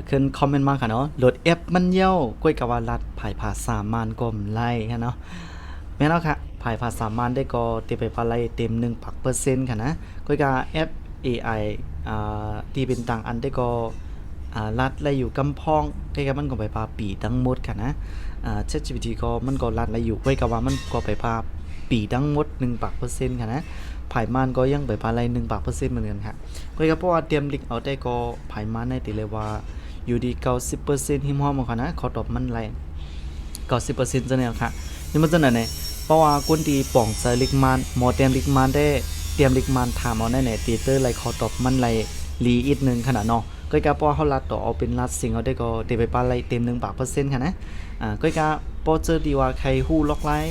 ຂຶ້ນຄອມເມັນມາຄ່ະເນາະ ໂຫຼດແອັບມັນເຍົາ ກ້ອຍກະວ່າລັດພາຍພາສາມານກໍບໍ່ໄດ້ຄ່ະເນາະ. ແມ່ນແລ້ວຄ່ະ ພາຍພາສາມານໄດ້ກໍເຕັມໄປປານໄດ້ເຕັມໜຶ່ງປາກເປີເຊັນຄ່ະນະ. ກ້ອຍກະແອັບເອໄອ ອ່າ ທີ່ເປັນຕ່າງອັນໄດ້ກໍ ອ່າ ລັດໄດ້ຢູ່ກຳພອງ ກ້ອຍກະມັນກໍໄປພາປີທັງໝົດຄ່ະນະ. ອ່າ ChatGPT ກໍມັນກໍລັດໄດ້ຢູ່ ກ້ອຍກະວ່າມັນກໍໄປພາປີທັງໝົດໜຶ່ງປາກເປີເຊັນຄ່ະນະ. ພາຍມານກໍຍັງໄປພາໄດ້ໜຶ່ງປາກເປີເຊັນເໝືອນກັນຄ່ະ. ກ້ອຍກະເພາະວ່າຕຽມລິກເອົາແຕ່ກໍພາຍມານໄດ້ຕີເລີຍວ່າຢູ່ທີ່ເກົ້າສິບເປີເຊັນ ຮິມຮອບມັນຄ່ະນະ ເຂົ້າຕອບມັນໄດ້ເກົ້າສິບເປີເຊັນ ຈັ່ງໃດຄ່ະ. ນີ້ມັນຈັ່ງໃດແນ່ ເພາະວ່າຄົນທີ່ປອງໃສ່ລິກມານ ໝໍຕຽມລິກມານແທ້ ຕຽມລິກມານຖາມເອົາແນ່ໆ ຕີເຕີໄດ້ເຂົ້າຕອບມັນໄດ້ລີອີກໜຶ່ງຂະໜາດເນາະ. ກ້ອຍກະເພາະວ່າເຮົາລັດຕໍ່ເອົາເປັນລັດເສັງເອົາໄດ້ກໍເຕັມໄປປານໄດ້ເຕັມໜຶ່ງປາກເປີເຊັນຄ່ະນະ. ອາ ກ້ອຍກະ ພໍເຈີທີ່ວ່າໃຄຮູ້ລອກລາຍ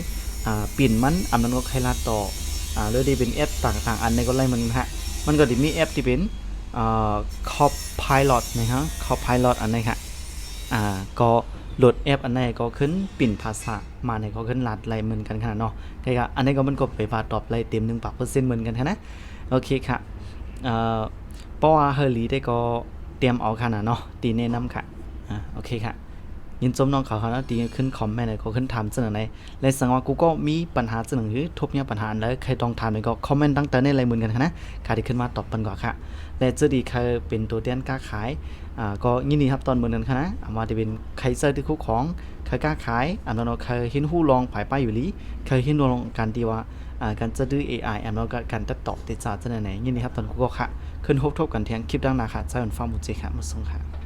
ອ່າ ປິ່ນມັນ ອຳນັ້ນກໍໃຄລັດຕໍ່ ອ່າ ຫຼືທີ່ເປັນແອັບຕ່າງໆ ອັນໃດກໍໄດ້ເໝືອນກັນຮະ. ມັນກໍຈະມີແອັບທີ່ເປັນ ອ່າ Copilot ນະຮະ Copilot ອັນໃດຮະ ອ່າ ກໍໂຫຼດແອັບອັນໃດກໍຂຶ້ນປິ່ນພາສາມາໃນກໍຂຶ້ນລັດໄດ້ເໝືອນກັນຂະໜາດເນາະ. ແຕ່ກະອັນໃດກໍມັນກໍໄປວ່າຕອບໄດ້ເຕັມໜຶ່ງປາກເປີເຊັນເໝືອນກັນຂະໜາດ. ໂອເຄຄ່ະ ເອີ ເພາະວ່າເຮີລີໄດ້ກໍຕຽມເອົາຂະໜາດເນາະ ທີ່ແນະນຳຄ່ະ. ອ່າ ໂອເຄຄ່ະ ຍິນຊົມນ້ອງເຂົາເນາະ ທີ່ຂຶ້ນຄອມເມັນ ແລ້ວກໍຂຶ້ນຖາມຈັ່ງໃດ ແລະ ສັງວ່າກູກໍມີບັນຫາຈັ່ງໃດ ຫຼືທົບຍາບັນຫາອັນໃດ ໃຄຕ້ອງຖາມໃດກໍຄອມເມັນຕັ້ງແຕ່ໃນໄລເໝືອນກັນນະ ຂ້າທີ່ຂຶ້ນມາຕອບປັນກວ່າຄ່ະ. ແລະ ເຈີດີໃຄເປັນຕົວແທນຄ້າຂາຍ ອ່າ ກໍຍິນດີຮັບຕ້ອນເໝືອນກັນຄ່ະນະ. ອາ ວ່າຈະເປັນໃຄໃຊ້ຖືກຂອງ ໃຄຄ້າຂາຍ ອຳນັ້ນກໍໃຄຮຽນຮູ້ລອງພາຍປາຍຢູ່ລີ ໃຄຮຽນຮູ້ລອງການທີ່ວ່າ ອ່າ ການຈັດດື້ເອໄອ ອຳນັ້ນກໍການຕັດຕໍ່ເຕຈາຈັ່ງໃດ ຍິນດີຮັບຕ້ອນກູກໍຄ່ະ. ຂຶ້ນພົບທົບກັນທຽງຄລິບດັ່ງໜ້າຄ່ະ ໃຊ້ຫວັນຟ້າໝູເຈຄ່ະ ມາສົ່ງຄ່ະ.